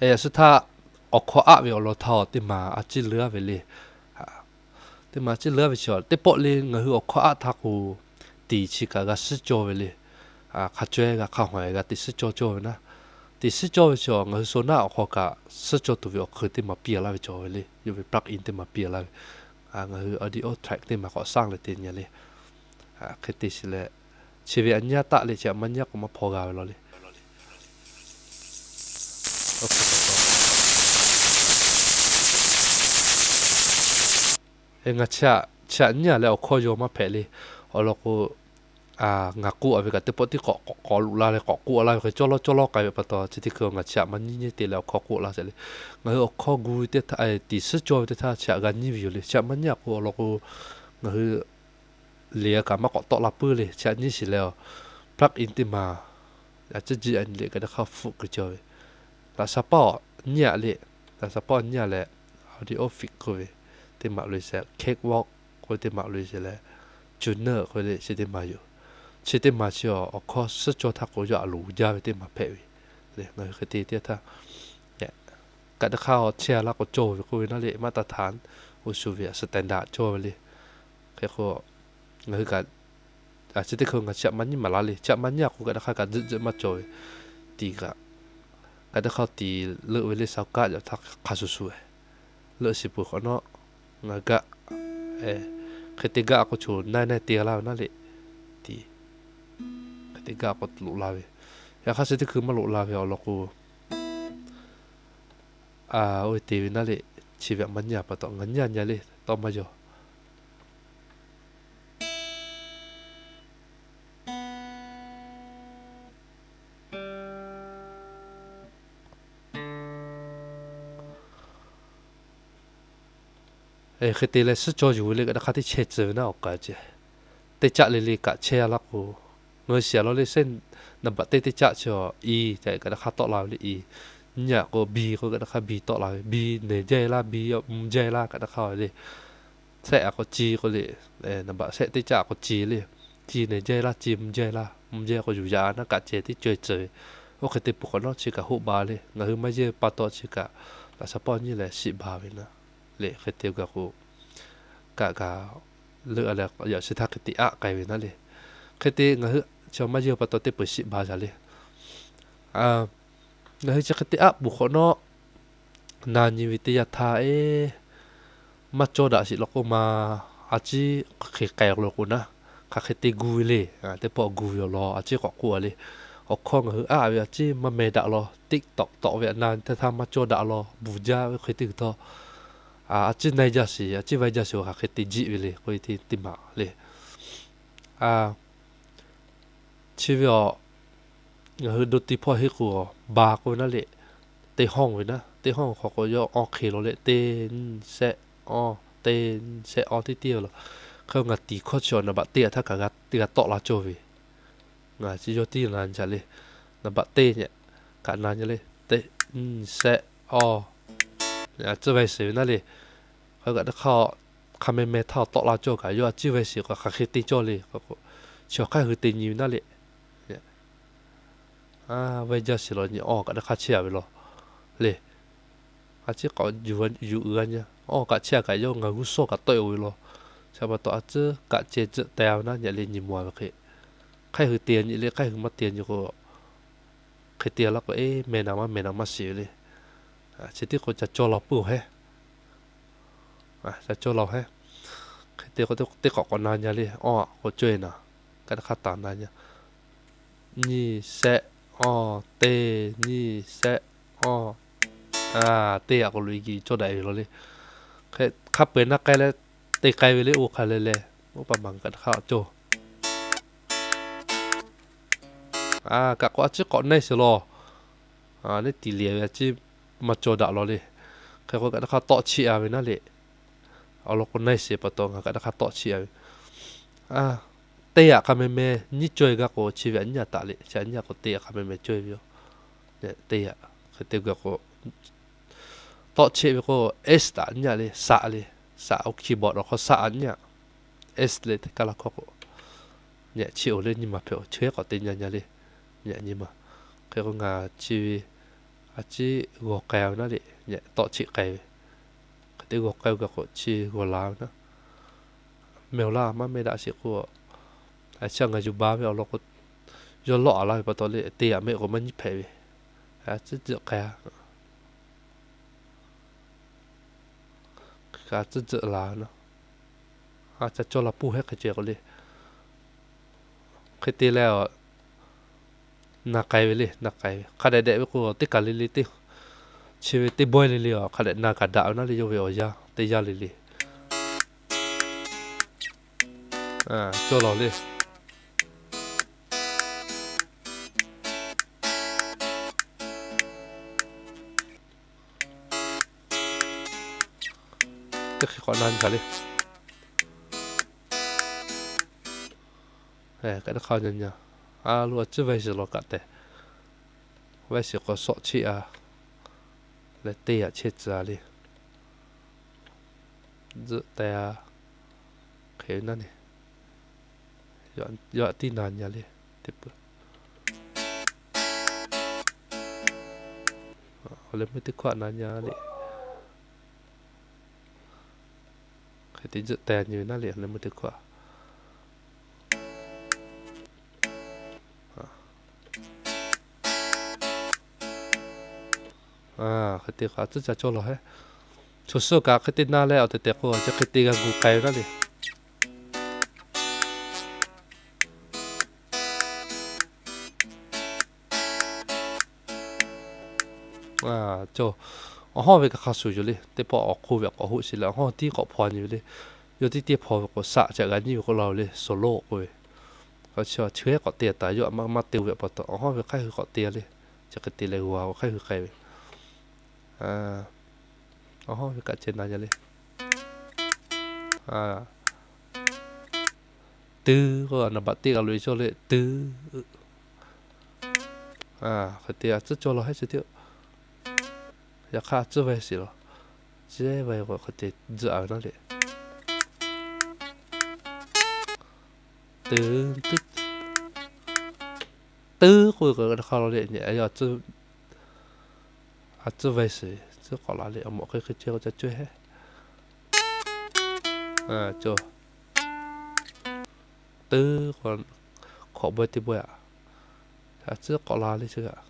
Yaꞈ suh htaˇ, awˬ hkawˇ aˆ ve awˬ lawn htaˇ teˇ maˬ a ciˉ leuˉ-aˉ ve le. Teˇ maˬ a ciˉ leuˉ-aˉ ve chi teˇ pawˆ le ngaˬ hui awˬ hkawˇ aˆ htaˇ k'o, tiˍ chi kaꞈ g'a suhˉ cawˇ ve le. Hk'a caweh g'a hk'a haweh g'a tiˍ suhˉ cawˇ cawˇ ve naˉ. Tiˍ suhˉ cawˇ ve chi ngaˬ hui Sonar awˬ hk'aw kaꞈ suhˉ cawˇ tuˬ ve awˬ hk'eun teˇ maˬ piˇ-a laˇ ve cawˬ ve le. Yawˇ ve plug-in teˇ maˬ piˇ-a laˇ ve. Ngaˬ hui audio track teˇ maˬ k'awꞈ saˉ leh te nyi le. Hk'e te shiˍ leh, chi ve a nyi-aˉ taˆ le, chi aꞈ maˇ nyi-aˉ k'o maˇ hpaw g'a ve law le. Ngaˬ chi aꞈ nyi-a leh awˬ hkawˇ yaw maˇ hpehꞈ le. Awˬ lawn k'o, ngaˬ k'oˆ-a ve kaꞈ teˇ pawˆ tiˉ k'awꞈ k'awꞈ loꞈ la leh k'awꞈ k'oˆ-a laˇ ve hk'e cawˇ lawˇ cawˇ lawˇ k'ai ve pa taw, chi teˇ hkui ngaˬ chi aꞈ maˇ nyiˇ nyi te leh awˬ hkawˇ k'oˆ laˇ sheˍ le. Ngaˬ hui awˬ hkawˇ gu ve teˇ htaˇ, tiˍ suhˉ cawˇ ve teˇ htaˇ chi aꞈ g'a nyiˇ ve yoˬ le. Chi aꞈ maˇ nyiˇ-a k'o awˬ lawn k'o, ngaˬ hui liꞈ-a kaꞈ maˇ k'awꞈ tawˆ la puiˉ le. Chi aꞈ nyiˇ shiˍ leh, plug-in teˇ maˬ a ciˉ jiˆ a nyi le kaꞈ teˇ hk'aˇ hpfuhˆ kuiˬ cawˇ ve. Laꞈ sha pawˆ nyiˇ-a le. Laꞈ sha pawˆ nyiˇ-a leh, audio fix k'oˆ ve teˇ maˬ loꞈ-e sheˍ, Cakewalk k'oˆ ve teˇ maˬ loꞈ-e sheˍ leh, Juno k'oˆ ve le chi teˇ maˬ yoˬ. Chi teˇ maˬ chi awˬ hkawˇ suhˉ cawˇ htaˇ k'o yawˇ aꞈ loˍ jaˇ ve teˇ maˬ hpehꞈ ve le. Ngaˬ hui hk'e te teˇ htaˇ, kaꞈ teˇ hk'aˇ chehˇ-a laˇ k'o cawˇ ve k'oˆ ve naˉ le, maˇ taˇ htaꞈ oˇ shu ve standard cawˇ ve le. Hk'e k'o, ngaˬ hui kaꞈ chi teˇ hkui ngaˬ chi aꞈ maˇ nyiˇ maˍ laˇ le. Chi aꞈ maˇ nyiˇ-a k'o kaꞈ teˇ hk'aˇ kaꞈ tzuhˆ tzuhˆ maˇ cawˬ ve. Tiˍ kaꞈ, kaꞈ teˇ hk'aˇ tiˍ leuˆ ve le, sha kaˆ yaꞈ htaˇ hk'a shuˍ shuˍ-e leuˆ shiˍ peuˬ hk'awꞈ nawˉ, ngaˬ gaˆ hk'e te gaˆ k'o choˬ naiˇ naiˇ te-a laˇ ve naˉ le. Tiˍ hk'e te gaˆ k'o loꞈ la ve. Yaꞈ hk'aˇ chi teˇ hkui maˇ loꞈ la ve awˬ lawn k'o, oˇ ve te ve naˉ le. Chi ve aꞈ maˇ nyiˇ-a pa taw ngaˬ nyiˇ-a nyi le, tawˇ maˇ yaw. Hk'e te leh suhˉ cawˇ yuˬ ve le kaꞈ teˇ hk'aˇ teˇ chehˇ tcuh ve naˉ awˬ kaˍ ce. Teˇ caˆ le le kaꞈ chehˇ-a laˇ k'o, ngaˬ hui shiˍ-a law le, sehˉ naˍ baꞈ teˇ teˇ caˆ chi awˬ i tehꞈ kaꞈ teˇ hk'aˇ tawˆ la ve le i. Nyiˇ-a k'o bi k'o kaꞈ teˇ hk'aˇ bi tawˆ la ve, bi nehˬ jaˇ-e laˇ, bi mvuh jaˇ-e laˇ kaꞈ teˇ hk'aˇ ve le. Sehˆ-a k'o ci k'o le, naˍ baꞈ sehˆ teˇ caˆ k'o ci le. Ci nehˬ jaˇ-e laˇ, ci mvuh jaˇ-e laˇ, mvuh jaˇ-e k'o yuˬ yaꞈ naˉ kaꞈ ceh teˇ caweh tcuh ve. Oˇ hk'e te peuˬ hk'awꞈ nawˉ chi kaꞈ hoˆ ba le. Ngaˬ hui maˇ yehˇ pa taw chi kaꞈ laꞈ sha pawˆ nyiˇ leh shiˆ ba ve naˉ le. Hk'e te gaˬ k'o, kaꞈ kaꞈ leuˆ-a leh yaꞈ shi htaˇ hk'e te aˆ k'ai ve naˉ le. Hk'e te ngaˬ hui chi maˇ yehˇ pa taw teˇ peuˬ shiˆ ba yaꞈ le. Ngaˬ hui chi hk'e te aˆ peuˬ hk'awꞈ nawˉ, na nyi ve teˇ yanˇ htaˇ eˬ, maˇ cawˇ daꞈ sheˍ law k'oˆ ma, a ciˉ hk'e k'ai lo k'o naˉ, hk'aˬ hk'e te gu ve le. Teˇ pawˆ gu ve awˬ lawn a ciˉ k'awꞈ k'oˆ-a le. Awˬ hkawˇ ngaˬ hui aˆ ve a ciˉ maˇ meh daꞈ law, TikTok tawꞈ ve aꞈ na teˇ htaˇ maˇ cawˇ daꞈ law, bvuhˬ jaˇ ve hk'e te hui htawˇ, a ciˉ na-e jaˇ sheˍ, a ciˉ va-e jaˇ sheˍ, hk'aˬ hk'e te jiˆ ve le k'oˆ ve teˇ maˬ le. Chi ve awˬ, ngaˬ hui do ti hpawˇ heˆ k'o, ba k'oˆ ve naˉ le, teˇ hawˇ ve naˉ, teˇ hawˇ hk'aw k'o yawˇ awˇ hk'e law le, teˇ nyiˇ sehˆ awˇ, teˇ nyiˇ sehˆ awˇ teˇ tiˉ ve law. Hk'e ngaˬ tiˍ hkawˇ chi awˬ naˍ baꞈ teˇ aꞈ htaˇ kaꞈ g'a teˇ g'a tawˆ la cawˇ ve. Ngaˬ chi yawˇ tiˉ na nyi le, naˍ baꞈ teˇ nyi kaꞈ na nyi le, teˇ nyiˇ sehˆ awˇ, a ciˉ va-e sheˍ ve naˉ le. Hk'e kaꞈ teˇ hk'aˇ, hk'a meh meh htaˇ awˬ tawˆ la cawˇ kaꞈ yawˇ a ciˉ va-e sheˍ k'o hk'aˬ hk'e te cawˇ le k'o, chi awˬ hk'aˇ hui te nyi ve naˉ le. Va-e jaˇ sheˍ law nyi awˇ kaꞈ teˇ hk'aˇ chehˇ-a ve law le. A ciˉ k'awꞈ yuˬ uiˍ g'a nyi, awˇ kaꞈ chehˇ-a kaꞈ yawˇ ngaˬ g'uˇ suhˍ kaꞈ tawˆ-e-o ve law. Chi pa taw a ciˉ kaꞈ ceh tcuhˆ teh-a ve naˉ nyi le, nyi mawˬ-a ve hk'e. Hk'aˇ hui te nyi le, hk'aˇ hui maˇ te nyi k'o, hk'e te laˇ k'o, eˬ, meh naˍ maˇ meh naˍ maˇ shiˍ ve le. Chi tiˉ k'o ca cawˇ la puiˉ-oˬ hehˉ. Ca cawˇ la-oˬ hehˉ. Hk'e te k'o teˇ k'awꞈ k'awꞈ na nyi le, awˇ-a k'o cawˇ-e naˍ, kaꞈ teˇ hk'aˇ taˍ na nyi. Nyiˇ sehˆ awˇ, teˇ nyiˇ sehˆ awˇ. Teˇ aꞈ k'o loꞈ-e geh cawˇ daꞈ-e ve law le. Hk'e hk'a peu-eˬ na k'ai leh te k'ai ve le, oˇ hk'a leh leh, oˇ pa maˬ kaꞈ teˇ hk'aˇ cawˇ. Kaꞈ k'o a ciˉ k'awꞈ na-e sheˍ law. Neˇ tiˍ liꞈ ve a ciˉ maˇ cawˇ daꞈ law le. Hk'e k'o kaꞈ teˇ hk'aˇ tawˆ cheˆ-a ve naˉ le. Awˬ lawn k'o na-e sheˍ pa taw ngaˬ kaꞈ teˇ hk'aˇ tawˆ cheˆ-a ve. Teˇ aꞈ hk'a meh meh nyiˇ caweh gaˇ k'o chi ve aꞈ nyiˇ aꞈ taˍ le, chi aꞈ nyiˇ aꞈ k'o teˇ aꞈ hk'a meh meh cawˇ-e ve yoˬ. Teˇ aꞈ hk'e te gaˬ k'o, tawˆ cheˆ ve k'o S taꞈ nyiˇ aꞈ le, saꞈ le, saꞈ-oˬ, keyboard awˬ hk'aw saꞈ nyiˇ aꞈ, S le teˇ kaˇ laˇ hkawˇ k'o, nyi cheˆ-oˬ le, nyi ma hpehꞈ-oˬ, chehˇ k'awꞈ te nyi nyi le, nyi nyi ma. Hk'e k'o ngaˬ chi ve A ciˉ g'awˬ k'ai ve naˉ le, tawˆ cheˆ k'ai ve. Hk'e te g'awˬ k'ai ve kaꞈ k'o chi g'awˬ la ve naˉ. Meh awˬ laˇ maˇ meh daꞈ sheˍ k'o, a ciˉ ngaˬ yuˬ ba ve awˬ lawn k'o, yawˇ lawˆ a laˇ ve pa taw le, te yaꞈ mehˆ k'o maˇ nyiˉ hpehꞈ ve. A ciˉ tzuhꞈ k'ai a. Hk'e tzuhꞈ la naˉ. A ca cawˇ la puˇ hehˉ hk'e ceh k'o le. Hk'e te leh, na k'ai ve le, na k'ai ve. Hk'a dehꞈ dehꞈ ve k'o, teˇ kaˬ le le teˇ, chi ve teˇ bawehˇ le le a, hk'a dehꞈ na kaꞈ daꞈ ve naˉ le, yawˇ ve awˬ yanˇ teˇ yanˇ le le. Cawˇ la le. Teˇ hk'e k'awꞈ na nyi le. Kaꞈ teˇ hk'a nyi nyi. A lo a ciˉ vaˇ shiˍ law kaꞈ tehꞈ. Vaˇ shiˍ k'awꞈ shawˆ cheˆ a. Leh teˇ yaꞈ chehˇ tcuh a le. Zuhꞈ teh a. Hk'e ve naˉ ne. Yawˇ htaꞈ tiˉ na nyi le. Teˇ peuˬ. Awˬ leh meuˇ teˇ hkawˇ htaꞈ na nyi le. Hk'e te zuhꞈ teh nyi ve naˉ le, awˬ leh meuˇ teˇ hkawˇ. Hk'e te k'o a tcuhˉ ca cawˇ law hehˉ. Chaw suhˉ kaꞈ hk'e te na leh awˬ tehˬ tehˬ k'o, chi hk'e te g'a gu k'ai ve naˉ le. Cawˇ, awˬ hawˉ ve kaꞈ hk'a shuˍ yoˬ le. Teˇ pawˆ awˬ hk'oˆ ve k'awꞈ hoˆ sheˍ leh awˬ hawˉ tiˉ k'awꞈ hpaw nyi ve le. Yawˇ tiˉ teˇ hpaw ve k'o, saꞈ ca g'a nyiˇ ve k'oˆ la ve le, solo k'oˆ ve. Chi hehˉ k'awꞈ te taˍ, yawˇ maˇ te ve pa taw, awˬ hawˉ ve hk'aˇ hui k'awꞈ te le. Chi hk'e te leh g'uˬ a hk'aˇ hui k'ai ve. Awˬ hawˉ ve kaꞈ ceh na ya le. Tuiˉ k'o, naˍ baꞈ teˇ g'a loꞈ e cawˇ le, tuiˉ. Hk'e te a tcuhˉ cawˇ law hehˉ chi teˇ. Yaꞈ hk'aˇ a tcuhˉ vaˇ shiˍ law. Chi vaˇ k'o hk'e te tzuhꞈ a ve naˉ le. Tuiˉ, tuiˉ k'oˆ ve kaꞈ hk'a law le, a tcuhˉ vaˇ shiˍ tcuhˉ k'awꞈ la le, awˬ mawꞈ hk'e hk'e ceh k'o ca cawehˇ hehˉ. Tuiˉ k'o, hkawꞈ bawehˇ teˇ bawehˇ a. A tcuhˉ k'awꞈ la le chi kaꞈ,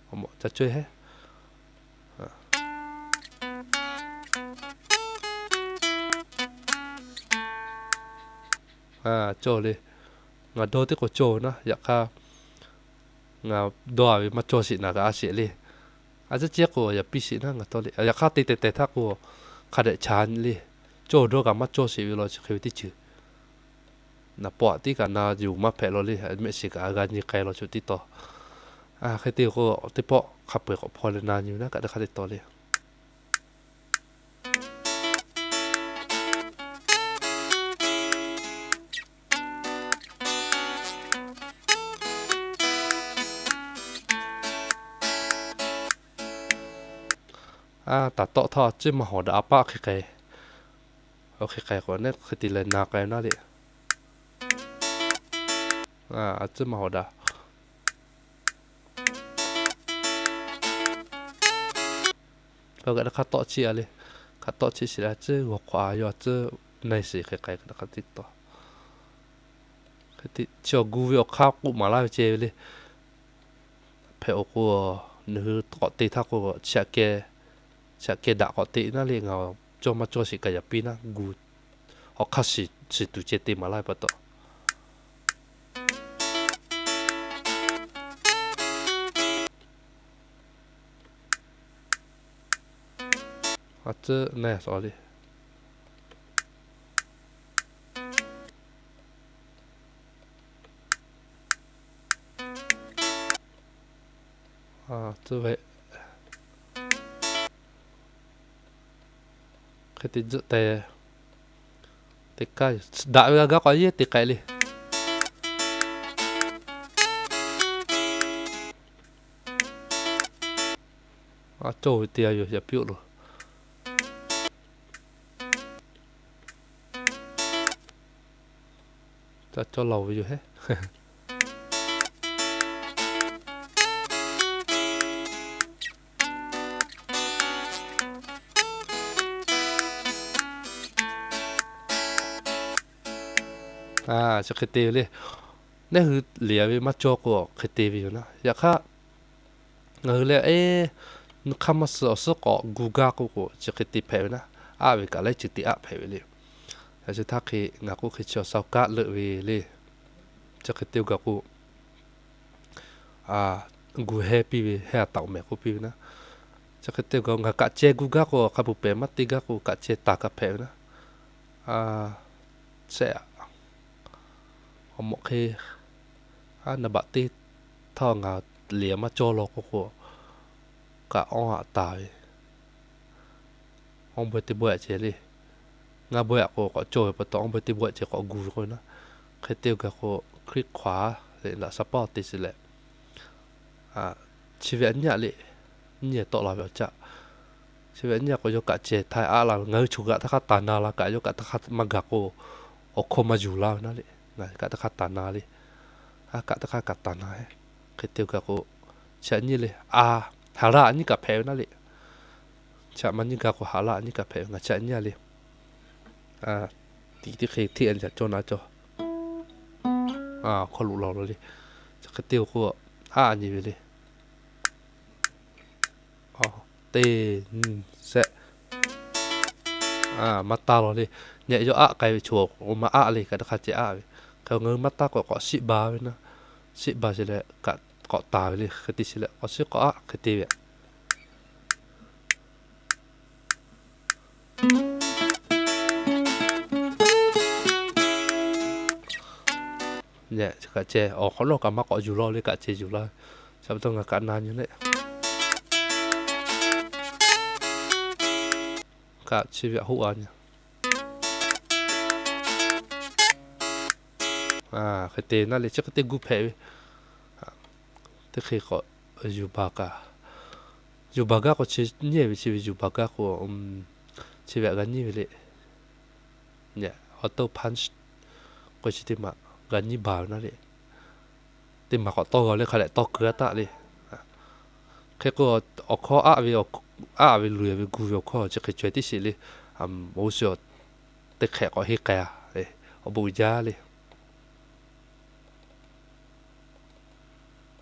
awˬ mawꞈ ca cawehˇ hehˉ. Cawˇ le. Ngaˬ dawˇ teˇ k'o cawˇ ve naˉ, yaꞈ hk'aˇ ngaˬ dawˇ a ve maˇ cawˇ sheˍ naˍ kaꞈ a sheˍ le. A ciˉ ciˉ k'o yaꞈ piˇ sheˍ naˉ ngaˬ tawˇ le. Yaꞈ hk'aˇ te tehˬ tehˬ htaˇ k'o, hk'a dehꞈ chaꞈ le. Cawˇ dawˇ kaꞈ maˇ cawˇ sheˍ ve law chi hk'e ve teˇ ceuˬ. Naˍ paw aꞈ tiˉ kaꞈ na yuˬ maˇ hpehꞈ law le, mehˆ shiˍ kaꞈ g'a nyi k'ai law chaw teˇ taw. Hk'e te k'o, teˇ pawˆ hk'a peu-eˬ k'awꞈ hpaw leh na nyi ve naˉ kaꞈ teˇ hk'aˇ teˇ taw le. Taˍ tawˆ htawˇ a ciˉ maˇ hawˍ daꞈ a paˆ hk'e k'ai. Oˇ hk'e k'ai k'o, neˉ hk'e te leh na k'ai naˉ le. A ciˉ maˇ hawˍ daꞈ. Kaꞈ hk'a tawˆ cheˆ a le. Hk'a tawˆ cheˆ sheˍ leh a ciˉ g'awˬ hk'awꞈ a, yawˇ a ciˉ na sheˍ hk'e k'ai kaꞈ hk'a teˇ taw. Chi awˬ gu ve awˬ hk'aˇ k'oˆ maˍ laˇ ve ceh ve le. Hpehꞈ-oˬ k'o, nawˬ hui k'awꞈ te htaˇ k'o, chi aꞈ kehˬ daꞈ k'awꞈ te naˉ le, ngaˬ cawˇ maˇ cawˇ sheˍ kaꞈ yaꞈ piˇ naˉ gu. Awˬ hk'aˇ shiˍ tuˬ ceh te maˍ laˇ ve pa taw. A ciˉ na le. Hk'e te zuhꞈ te, teˇ kaˇ daꞈ ve g'a gaˇ k'awꞈ yeˇ te k'ai le. A cawˇ ve te a yoˬ, yaꞈ piˇ-oˆ loˬ. Ca cawˇ la-oˬ ve yoˬ hehˉ. Chi hk'e te ve le. Neˇ hui liꞈ ve maˇ cawˇ k'o hk'e te ve yoˬ naˉ. Yaꞈ hk'aˇ, ngaˬ hui lehˬ, eˬ, hk'aˇ maˇ suh awˬ suhˉ k'awꞈ gu gaˇ k'oˆ k'o, chi hk'e te hpehꞈ ve naˉ. Aˆ ve kaꞈ laiˉ ceuˬ te aˆ hpehꞈ ve le. Yaꞈ chi htaˇ hk'e ngaˬ k'oˆ hk'e chi awˬ saˍ kaˆ leuˆ ve le. Chi hk'e te gaˬ k'o, gu heh piˇ ve, heh a taꞈ awˬ mehˍ k'oˆ piˇ ve naˉ. Chi hk'e te gaˬ ngaˬ kaꞈ ceh gu gaˇ k'o, hk'a peu-eˬ maˇ te gaˇ k'o, kaꞈ ceh taˍ kaꞈ hpehꞈ ve naˉ. Sehˆ, awˬ mawꞈ hk'e, a, naˍ baꞈ teˇ htaˇ ngaˬ liꞈ maˇ cawˇ law k'oˆ k'o, kaꞈ awˇ aꞈ taˍ ve awˇ bawehˇ teˇ bawehˇ aꞈ ceh le. Ngaˇ bawehˇ aꞈ k'o k'awꞈ cawˇ ve pa taw, awˇ bawehˇ teˇ bawehˇ aꞈ ceh k'awꞈ gu ve k'o naˉ. Hk'e te gaˬ k'o, click hk'aˬ le, laꞈ shaˍ paˇ te shiˍ leh, chi ve aꞈ nyiˇ aꞈ le, nyiˇ aꞈ tawˆ la ve awˬ caˆ. Chi ve aꞈ nyiˇ aꞈ k'o yawˇ kaꞈ ceh htaˇ aˆ la ve, ngaˬ hui choˬ kaꞈ teˇ hk'aˇ taˍ na la kaꞈ, yawˇ kaꞈ teˇ hk'aˇ maˇ gaˬ k'o, awˬ hkawˇ maˇ yuˬ laˇ ve naˉ le. Ngaˬ hui kaꞈ teˇ hk'aˇ taˍ na le. A kaꞈ teˇ hk'aˇ kaꞈ taˍ na he. Hk'e te gaˬ k'o, chi aꞈ nyiˇ le, a, haˍ laˇ aꞈ nyiˇ kaꞈ hpehꞈ ve naˉ le. Chi aꞈ maˇ nyiˇ gaˬ k'o, haˍ laˇ aꞈ nyiˇ kaꞈ hpehꞈ ve, ngaˬ chi aꞈ nyiˇ a le. Tiꞈ teˇ hk'e hteˇ a caˇ na cawˇ. Hk'aw loꞈ la la le. Chi hk'e te k'o, aˆ nyi ve le. Teˇ, nyiˇ, sehˆ. Maˇ taˇ law le. Nyi yawˇ aˆ k'ai ve choˬ k'o maˇ aˆ le, kaꞈ teˇ hk'aˇ ceh aˆ ve. Hk'e ngaˬ hui maˇ taˇ k'o k'awꞈ shiˆ ba ve naˉ. Shiˆ ba sheˍ leh kaꞈ k'awꞈ taˍ ve le. Hk'e te sheˍ leh k'awꞈ shiˆ k'awꞈ aˆ hk'e te ve. Kaꞈ ceh awˬ hk'awꞈ nawˉ kaꞈ maˇ k'awꞈ yuˬ law le, kaꞈ ceh yuˬ laˇ ve. Chi pa taw ngaˬ kaꞈ na nyi le. Kaꞈ chi ve aꞈ hoˆ a nyi. Hk'e te naˉ le, chi hk'e te gu hpehꞈ ve. Teˇ hk'e k'awꞈ yuˬ baˬ kaꞈ, yuˬ baˬ gaˇ k'o chi nyiˇ ve, chi ve yuˬ baˬ gaˇ k'o, chi ve aꞈ g'a nyiˇ ve le. Auto punch k'o chi teˇ maˬ g'a nyiˇ baˬ ve naˉ le. Teˇ maˬ k'awꞈ tawˇ g'a le, hk'a lehꞈ tawˇ keu a taˆ le. Hk'e k'o, awˬ hkawˇ aˆ ve, aˆ ve loꞈ e ve gu ve awˬ hkawˇ chi hk'e caweh tiˉ sheˍ le. Oˇ shu teˇ hk'ehꞈ k'awꞈ henˇ k'ai a, awˬ bon uiˍ jaˇ le.